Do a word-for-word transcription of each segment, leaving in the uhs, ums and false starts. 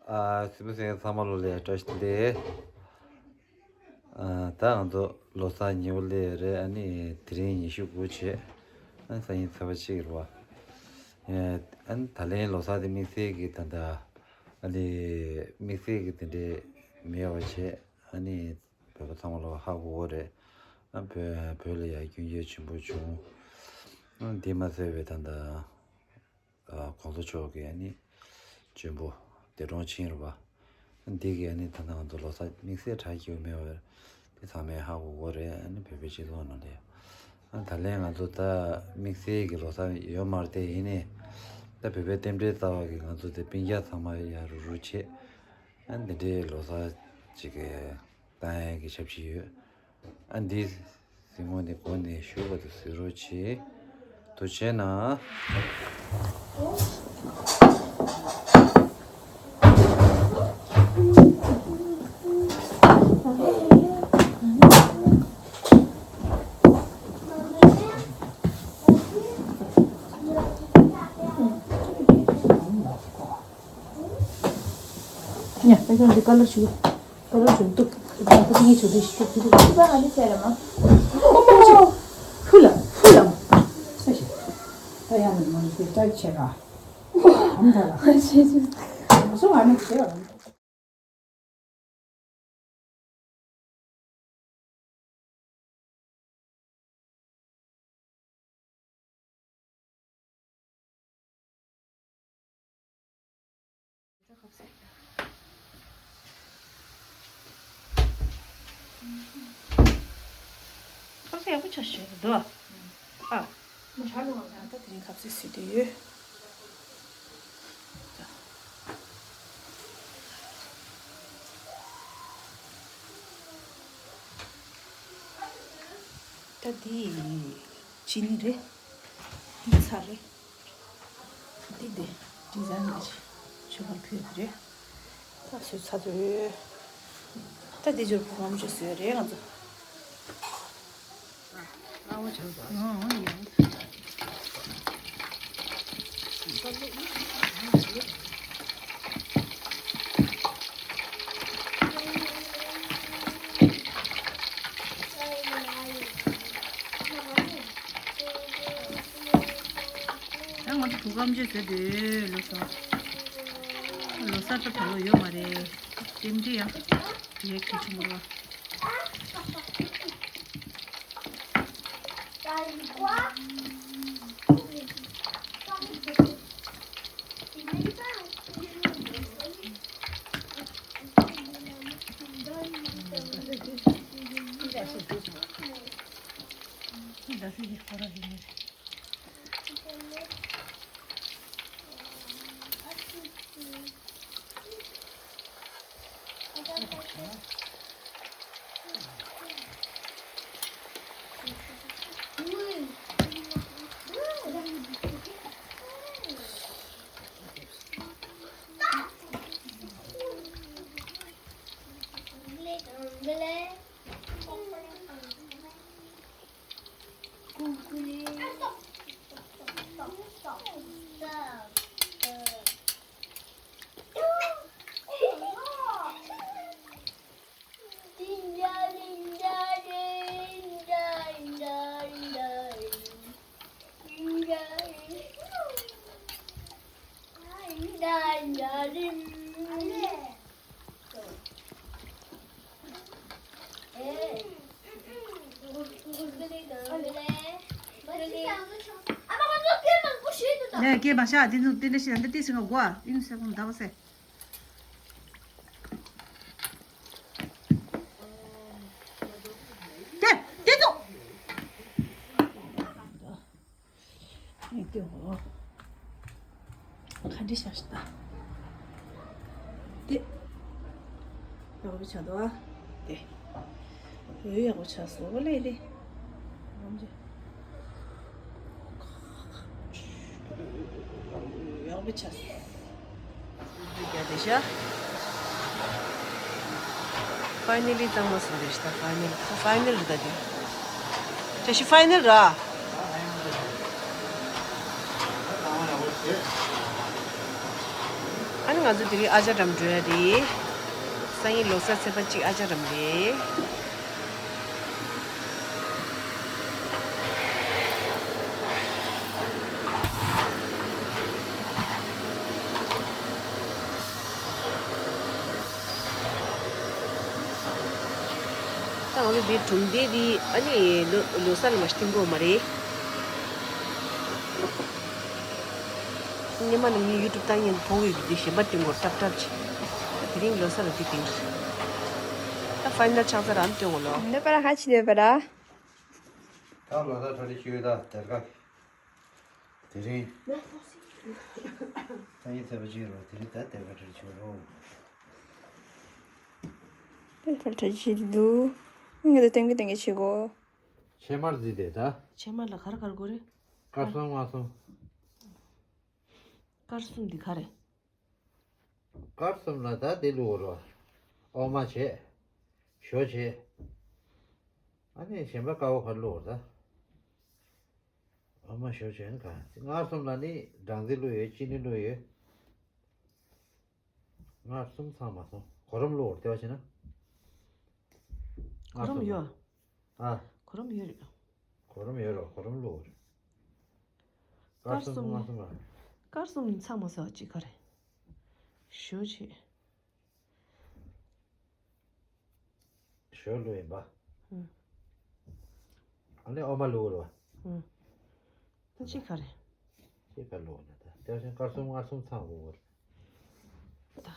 ཨ། སྲིད་པ་སེང་ཚང་མ་ལོ་ལ་བཀྲ་ཤིས་བདེ་ལེགས། ཨ། ད་ང་ཚོ་ལོ་གསར་ཉེ་བོ་སླེབས་ཡོད་རེད། ཨ་ནི་དེ་རིང་ཉི་ཤུ་དགུ་བྱས། ཨ། སང་ཉིན་ཚེས་པ་གཅིག་རེད་བ། ཨ་ནི་ད་ལན་ལོ་གསར་དེ་དམིགས་བསལ་གྱི་ད་ལྟ། ཨ་ནི་དམིགས་བསལ་གྱི་དེ་འདྲས་མེད་པ་བྱས། ཨ་ནི་བོད་པ་ཚང་མ་ལོ་ཧ་གོ་གི་རེད། ཨ། བོད་བོད་ལ་ཡ་སྐྱོན་བརྗོད་ཆེན་པོ་བྱུང་། ཨ། དེ་མ་ཟད་པའི་ད་ལྟ། ཨ། གོང་ས་མཆོག་གིས་ཨ་ནི་གཅེན་པོ་འདས་གྲོངས་ཕྱིན་རེད་པ། འདི་གིས་ཨ་ནི་ད་ལྟ་ང་ཚོ་ལོ་གསར་དམིགས་བསལ་གྲ་རྒྱས་མེད་པ་དེ་ཚང་མས་ཧ་གོ་གི་རེད། ཨ་ནི་བོད་པའི་སྤྱི་ཚོགས་ནང་ལ། ཨ། ད་ལན་ང་ཚོ་ད་དམིགས་བསལ་གྱི་ལོ་གསར་ཡོད་མ་རེད་དེ། ཡིན་ནའི་ད་བོད་པའི་རྟེན་འབྲེལ་རྩ་བ་གི་ང་ཚོ་དེ་སྤུན་ཀྱག་ཚང་མ་ཡར་རུ་རུ་བྱས། ཨ། འདི་འདྲའི་ལོ་གསར་ཅིག་གི་བཏང་ཡས་ཀྱི་ཞབས་ཕྱི་ཡོད། ཨ། འདི་གཟིགས་མོ་འདི་གོ་ནས་ཞུ་བ་དེ་གཟིགས་རོགས་གྱིས། དུ་བྱས་ན། ཉ་ད་ཀྱང་འདི་ཀ་ལར་ཞུ། ཀ་ལར་ཞུ་འདུག་ད་ཀ་ངེས་ཆུ་ལས་ཤི་ཤོག་ཀྱི་འདུག་ཁྱི་པ་ང་ནི་ཟེར་ར་མ། ཧུ་ལ་ཧུ་ལ་མ། ས་ཞིག་ད་ཡང་ནི་མ་ནི་དེ་ལྟར་བྱེད་ར། ཨམ་ད་ལ། ཨ་ཤེས་ཤེས། མ་སོང་ང་ནི་བྱེད་ར། ཁ་ཟས་ཡག་པོ་ཆགས་ཤག་འདུག་ཨ། ད་དེ་རིང་ཁ་ཟས་བཟོས་བསྡད་ཡོད། ད་འདི་ཅི་ནི་རེད། འདི་ཚྭ་རེད། འདི་འདི་ཌི་ཛའིན་འདི་ཆུ་བར་ཕུལ་གི་རེད། ད་བཟོས་ཚར་དུས། ད་འདི་འབྱོར་པོ་ངམ་ཆུ་བཟོས་རེད་ང་ཚོ། ད་ང་ཚོ་བུ་གམ་ཆུ་བཟོས་དུས་ལོ་གསར། ལོ་གསར་ད་ད་ལོ་ཡོད་མ་རེད། རྟེན་འབྲེལ་ཡང་ཡོད་གལ་ཆེན་པོ་རེད། ལས་ཀྱི་མ་ཤ་དེ་ནུ་དེ་འདྲ་ཞིག་འདི་ཏི་སི་ང་གོ་ཨ་ཨིན་སེ་གོང་ཟླ་བ་སེ། དེ་དེ་ཚོ། ཨེ་ཏེ་འོ། ག་འདྲ་བཞག་ཤག་ད། དེ། ཡག་པོ་ཆགས་འདུག་ཨ། དེ། འོ་ཡག་པོ་ཆགས་སོང་ལེ་ལེ། ཡག་པོ་ཆགས་སོང་། ཕའི་ནལ་ལི་གཙང་མ་བཟོས་རེད་ཤག་ད་ཕའི་ནལ་ད་ཕའི་ནལ་རེད་ད་དེ། བཀྲ་ཤིས་ཕའི་ནལ་ར། ཨ་ནི་ ང་ཚོ་དེ་རིང་ཨ་ཅག་འགྲམ་འགྲོ་ཡ་རེད། སང་ཉིན་ལོ་གསར་ཚེས་པ་གཅིག་ཨ་ཅག་འགྲམ་རེད། ད་ང་ཚོ་འདི་གྲོང་སྡེ་འདི་ཨ་ནི་ལོ་ལོ་གསར་ལ་མ་སྟོན་གོ་མ་རེད། སྔོན་མ་ནས་ངས་ཡུ་ཊུབ་བཏང་ཉིན་མཐོང་གི་འདི་གཞན་པ་སྟོན་གོ་སྲབ་སྲབ་ཅིག་ད་དེ་རིང་ལོ་གསར་ལ་འདི་སྟོན་གི་ད་ཕའི་ནལ་ཆགས་ཚར་རམ་སྟོན་གོ་ལོ། འདི་པ་ར་ཧ་ཆི་འདི་པ་ར། ད་ལོ་ད་ཁྲ་ཁྲི་ཆུ་ད་དེར་ཀ་དེ་རིང་། ད་ཡིན་ཚེ་བ་ཅི་རོ་དེ་རིང་ད་དེར་ཀ་ཁྲ་ཁྲི་ཆུ་རོ། དེ་ཁྲ་ཁྲི་ཆུ་འདུག་ངས་ད་ཏན་གི་ཏན་གི་ཆི་གོ་ཕྱེ་མར་བརྫིས་ཏེ་ད། ཕྱེ་མར་ལ་ག་རེ་ག་རེ་དགོས་རེད། དཀར་གསུམ་མངར་གསུམ། དཀར་གསུམ་འདི་ག་རེ། དཀར་གསུམ་ལ་ད་འདི་བླུགས་རོགས། འོ་མ་བྱས། ཞོ་བྱས། ཨ་ནི་གཞན་པ་དཀར་པོ་ག་རེ་བླུགས་རོགས་ད། འོ་མ་ཞོ་བྱས་ནི་ག་མངར་གསུམ་ལ་ནི་སྦྲང་རྩི་བླུགས་ཡོད། ཅི་ནི་བླུགས་ཡོད། མངར་གསུམ་ཚང་མ་སོང་། གོ་རམ་བླུགས་རོགས་ལྟེ་བ་བྱས་ན། གོ་རམ་ཡོད། ཨ། གོ་རམ་ཡོད་རེད། གོ་རམ་ཡོད་རོགས། གོ་རམ་བླུགས་རོགས། དཀར་གསུམ་དཀར་གསུམ་མངར་གསུམ་ལ། དཀར་གསུམ་ཚང་མ་ཟ་ཅིག་ག་རེ། ཞོ་བྱས། ཞོ་བླུགས་ཡིན་པ། ཨུ། ཨ་ནི་འོ་མ་བླུགས་རོགས། ཨུ། ད་ཅིག་ག་རེ། ཅིག་ག་བླུགས་ན་ད་ལྟེ་བ་བྱས་ན་དཀར་གསུམ་མངར་གསུམ་ཚང་དགོས་རེད། ད།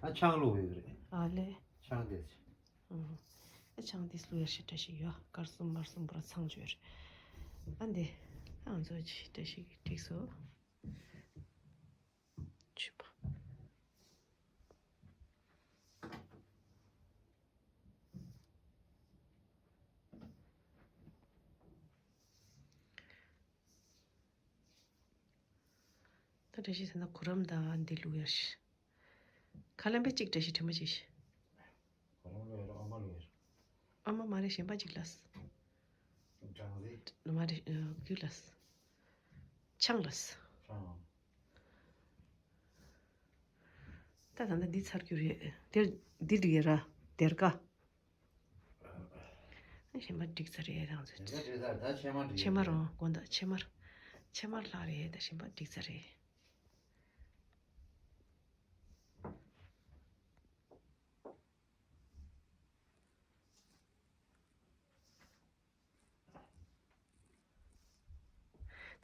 ཨ་ཆང་བླུགས་ཡོད་རེད། ཨ་ལེ། ཆང་དེ། ཨུ། ཨ་ཆང་དེ་བླུགས་ཡ་ཞེ་དྲག་ཞིག་ཡོད། དཀར་གསུམ་མངར་གསུམ་པོ་ར་ཚང་བཅོས་རེད། ཨ་འདི། ཨ་ང་ཚོ་ཅིག་བཀྲ་ཤིས་ཀྱིས་བསྒྲིགས་སོ། ཆུ་པ། ད་བཀྲ་ཤིས་ཟེར་ན་གོ་རམ་དང་འདི་བླུགས་ཡ་ཞིག་ཁ་ལམ་པའི་གཅིག་བཀྲ་ཤིས་དྲི་མ་གཅིག་གོ་རམ་བླུགས་ཡ་རོ། ཨ་མ་བླུགས་ཡ་རོ། ཨ་མ་མ་རེད། གཞན་པ་གཅིག་ལ། སྦྲང་རྩི། མ་རེད། ཨ། རྒྱུ་ལ། ཆང་ལ། ཆང་། ད་ད་ལྟ་འདི་ཚར་རྒྱུ་རེད། དེར་འདི་འགྲིག་ཡ་ར། དེར་ཀ་གཞན་པ་འགྲིག་ཚར་རེད་རང་ཚོ། གཞན་པ་འགྲིག་ཚར། ད་ཕྱེ་མར་འགྲིག་ཕྱེ་མར་རེད། རོང་དགོན་ད་ཕྱེ་མར། ཕྱེ་མར་ལྷག་རེད། ད་གཞན་པ་འགྲིག་ཚར་རེད།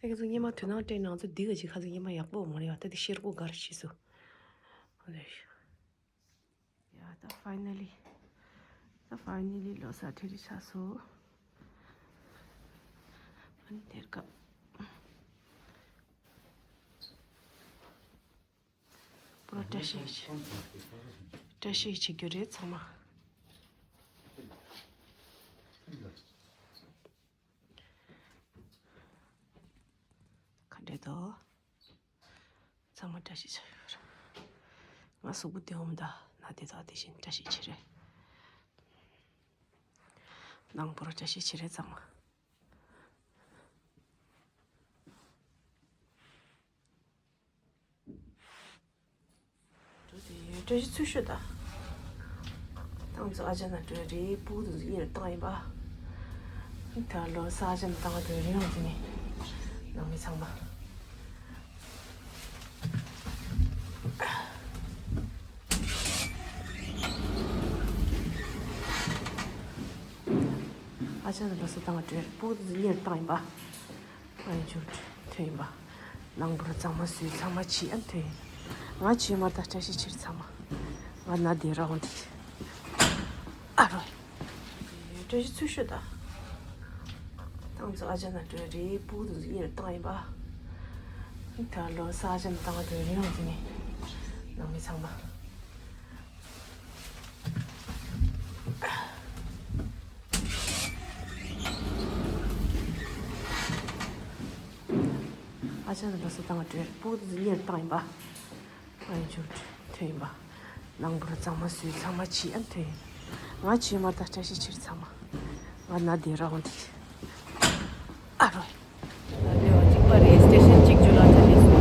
ད་ཁྱེད་ཚོ་སྔོན་མ་དོ་སྣང་སྤྲད་ན་ང་ཚོ་འདི་ག་ཅིག་ཁ་ཚིག་སྔོན་མ་ཡག་པོ་མ་རེད་བ། ད་དེ་ཤེལ་སྒོ་སྒར་ཕྱིས་སོང་། ཡ་ད་ཕའི་ནལ་ལི། ད་ཕའི་ནལ་ལི་ལོ་གསར་ཁྲིད་རེ་ཆགས་སོང་། ཨ་ནི་དེར་ཀ་པུ་ར་བཀྲ་ཤིས་བྱེད། བཀྲ་ཤིས་བྱེད་རྒྱུ་རེད་ཚང་མ། ག་འདྲས་འདུག་ཚང་མ་བཀྲ་ཤིས་བྱེད་ཡོད་རེད། ང་གཟུགས་པོ་བདེ་འོང་ད་ན་དེ་དག་དེ་བཞིན་བཀྲ་ཤིས་བྱེད་རེད། ནང་པུ་ར་བཀྲ་ཤིས་བྱེད་རེད་ཚང་མ། འགྲོ་དེ་ཡོད་བཀྲ་ཤིས་ཚུལ་ཤོད་ད། ཏང་ཙུ་ཨ་ཅག་ན་འགྲོ་རེད། སྤུ་གུ་དེ་ཚོ་གཉེར་བཏང་ཡིན་པ། ད་ལོ་གསར་ཨ་ཅག་ན་བཏང་བ་དོན་རིང་དེ་ནི། ནང་མི་ཚང་མ། ཨ་ཅག་ན་ལོ་གསར་བཏང་བ་འགྲོ་རེད། སྤུ་གུ་དེ་ཚོ་གཉེར་བཏང་ཡིན་པ། ང་ཡི་ཇུ་ཐོན་ཡིན་པ། ནང་པུ་ར་གཙང་མ་བཟོས་ཚང་མ་བྱེད་ཨ་ཐོན་ཡིན། ང་བྱེད་མ་ད་བཀྲ་ཤིས་ཕྱིར་ཚང་མ། ང་ན་བདེ་རང་དེ། ཨ་རོ། བཀྲ་ཤིས་ཚུལ་ཤོད་ད། ཏང་ཙུ་ཨ་ཅག་ན་འགྲོ་རེད། སྤུ་གུ་དེ་ཚོ་གཉེར་བཏང་ཡིན་པ། ད་ལོ་གསར་ཨ་ཅག་ན་བཏང་བ་དོན་རིང་དེ་ནི། ནང་མི་ཚང་མ། ཨ་ཅག་ན་ལོ་གསར་བཏང་བ་འགྲོ་རེད། སྤུ་གུ་དེ་ཚོ་གཉེར་བཏང་ཡིན་པ། ང་ཡི་ཇུ་ཐོན་ཡིན་པ། ནང་པུ་ར་གཙང་མ་བཟོས་ཚང་མ་བྱེད་ཨ་ཐོན་ཡིན། ང་བྱེད་མ་ད་བཀྲ་ཤིས་ཕྱིར་ཚང་མ། ང་ན་བདེ་རང་དེ། ཨ་རོ། ན་བདེ་བ་གཅིག་པ་རེད། སི་ཊེ་ཤན་གཅིག་ཇུ་ལ་ཐ་ལི་སོང་།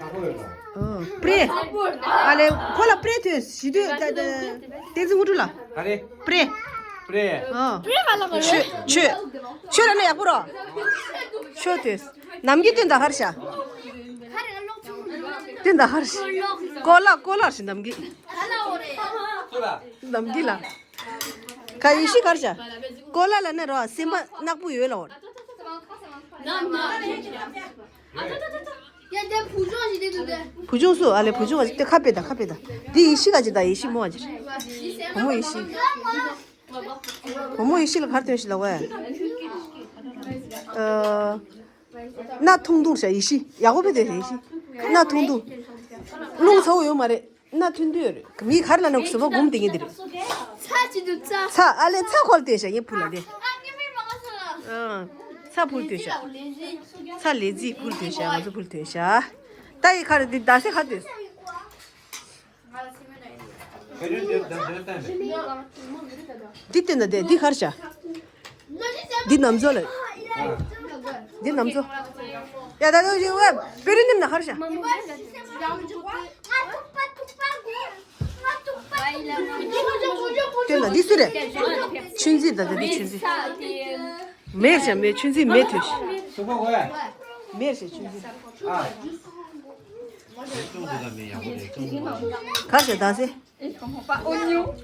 ཨོ། སྤྲེ། ཨ་ལེ། ཁོ་ལ་སྤྲེ་ཐོས། ཞི་དུས་ད་ད་བསྟན་འཛིན་དངོས་གྲུབ་ལ། ག་རེ། སྤྲེ། སྤྲེ། ཨོ། སྤྲེ་ག་ལ་ག་རེ། ཆོས་ཆོས་ཆོས་ལ་ནི་ཡག་པོ་རོ། ཆོས་ཐོས། ནམ་གྱི་སྟོན་ད་ཧར་ཤ། སྟོན་ད་ཧར་ཤ། ཀོ་ལ་ཀོ་ལ་ཤི་ནམ་གྱི། ནམ་གྱི་ལ། ག་ཡེ་ཤི་གར་ཤ། ཀོ་ལ་ལ་ནི་རོ་སེམས་པ་ནག་པོ་ཡོད་ལ་འོ། ཡ་དེ་བུ་ཆུང་ཞིག་དེ་འདུག་དེ། བུ་ཆུང་སུ་ཨ་ལེ་བུ་ཆུང་བ་ཞིག་དེ་ཁ་པེ་ད་ཁ་པེ་ད། དེ་ཡེ་ཤི་ག་ཅི་ད་ཡེ་ཤི་མོ་བ་ཅི། བུ་མོ་ཡེ་ཤི། བུ་མོ་ཡེ་ཤི་ལ་གར་ཐོན་ཤི་ལ་བས། ཨ། སྣ་ཐུང་ཐུང་ཤ་ཡེ་ཤི། ཡག་པོ་བེ་དེ་ཡེ་ཤི། སྣ་ཐུང་ཐུང་། རླུང་ཚ་བོ་ཡོད་མ་རེད། སྣ་ཐུང་ཐུང་ཡོད་རེད། མི་གར་ལ་ནོག་སོ་པ་གུམ་དེ་ངེས་དེ་རེད། ཚ་ཅི་འདུག་ཚ། ཚ་ཨ་ལེ་ཚ་ཁོལ་དེ་ཤ་ངེས་ཕུལ་ལ་དེ། ཨ་ངེས་མེད་མ་ང་ཚོ་ལ། ཨ། ཚ་ཕུལ་དེ་ཤ། ཚ་ལེ་ཛི་ཕུལ་དེ་ཤ་ང་ཚོ་ཕུལ་དེ་ཤ། ད་ཡི་གར་དེ་ད་སེ་གར་དེ། འདི་སྟེང་ན་བསྡད། འདི་གར་བཞག་འདི་ནམ་མཚོ་ལ། འདི་ནམ་མཚོ། ཡ་ད་དུང་ཞིག་ཝེ་པེ་རི་ནིམ་ན་གར་བཞག་སྟེང་ན་འདི་སུ་རེད། ཆུན་ཟི་ད་ད་འདི་ཆུན་ཟི། མེར་བཞག་མེར་ཆུན་ཟི་མེར་ཐོས། མེར་བཞག་ཆུན་ཟི། གར་བཞག་ད་སེ།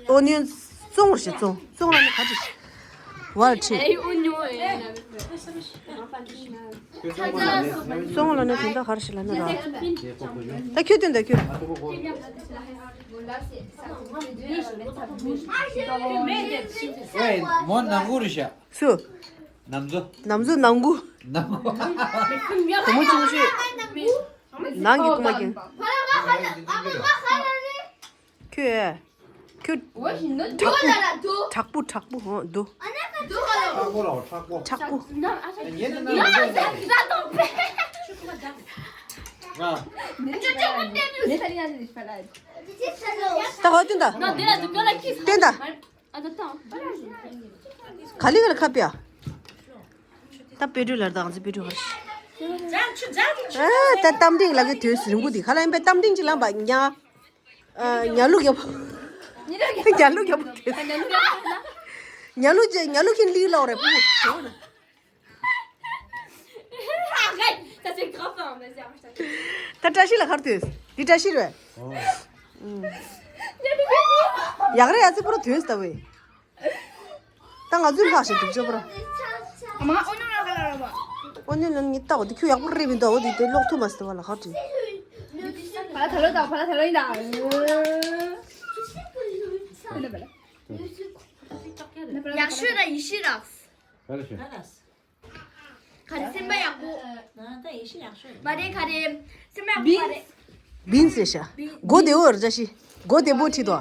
ཨོ་ནི་ཡོན་བཙོང་བར་བྱེད། བཙོང་བཙོང་ལ་ནི་ག་ཅི་བར་ཁྲིད། བཙོང་ལ་ནི་དོན་དག་ག་རེ་ཞིག་ལ་ནི་ར། ད་ཁྱོད་དོན་དག་ཁྱོད། ཝེ་མོ་ནང་ཁུལ་རེད་ཤག་སུ། ནམ་མཚོ། ནམ་མཚོ་ནང་ཁུལ། ནང་ཁུལ། བུ་མོ་ཆུང་ཤོས། ནང་གི་རྐུ་མ་ཀྱང་། ཁྱོད། ཁྱོད། དྲག་པོ། དྲག་པོ་དྲག་པོ་ཧོ་འདུག་ཁྲག་པོ་ལ་ཁྲག་པོ། ཁྲག་པོ། ད་ཧོ་ཏུན་ད། ཏུན་ད། ག་ལི་ག་ལ་ཁ་པིའ། ད་པེ་ཏྲུ་ལར་དང་ཚེ་པེ་ཏྲུ་ཧར། ཨ་ད་གཏམ་འདྲེན་ལ་གི་དུས་སུ་རིང་པོ་འདི་ག་ལ་ཡིན་པའི་གཏམ་འདྲེན་གྱི་ལམ་པ་ཉ། ཨ་ཉ་ལུག་ཡག་པོ། ཉ་ལུག་ཡག་པོ་དེ། ཉ་ལུག་ཅེ་ཉ་ལུག་ཁྱེད་ལིག་ལོག་རེད་པུ། ད་བཀྲ་ཤིས་ལ་གར་དུས་འདི་བཀྲ་ཤིས་རེད། ཡག་རེད་ཡ་ཚེ་པུ་ར་དུས་ལྟ་བུའི། ད་ང་ཚོའི་ལྷག་ཞིག་འདུག་ཅོ་པ་ར། ཨ་མ་ཨོ་ནོ་ལ་ག་ལ་ར་བ། ཨོ་ནོ་ལ་ངས་ལྟ་བ་དེ་ཁྱོད་ཡག་པོ་རེད་མི་འདུག་འོ་དེ་དེ་ལོག་ཐུབ་མ་སི་དེ་བ་ལ་ཧ་ཏྲི། བ་ལ་ཐ་ལོ་དང་བ་ལ་ཐ་ལོ་ཡིན་ད། ཡག་ཤོས་ལ་ཡི་ཤི་རགས། ག་རེ་ཤོད། ག་རེ་སེམས་པ་ཡག་པོ། ད་ཡེ་ཤེས་ཡག་ཤོས་རེད། མ་རེད་ག་རེ། སེམས་པ་ཡག་པོ་མ་རེད། བིན་སི་ཤ། མགོ་བདེ་བོ་ར་ཤི། མགོ་བདེ་བོ་ཁྲིད་དོ།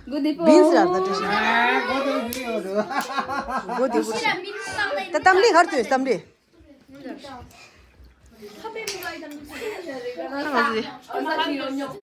མགོ་བདེ་བོ། བིན་སི་ར་ད་བཀྲ་ཤིས། མགོ་བདེ་བོ་ཁྲིད་དོ། ད་གཏམ་འདྲི་གར་ཐོས་གཏམ་འདྲི། ད་ང་ཚོ་དེ།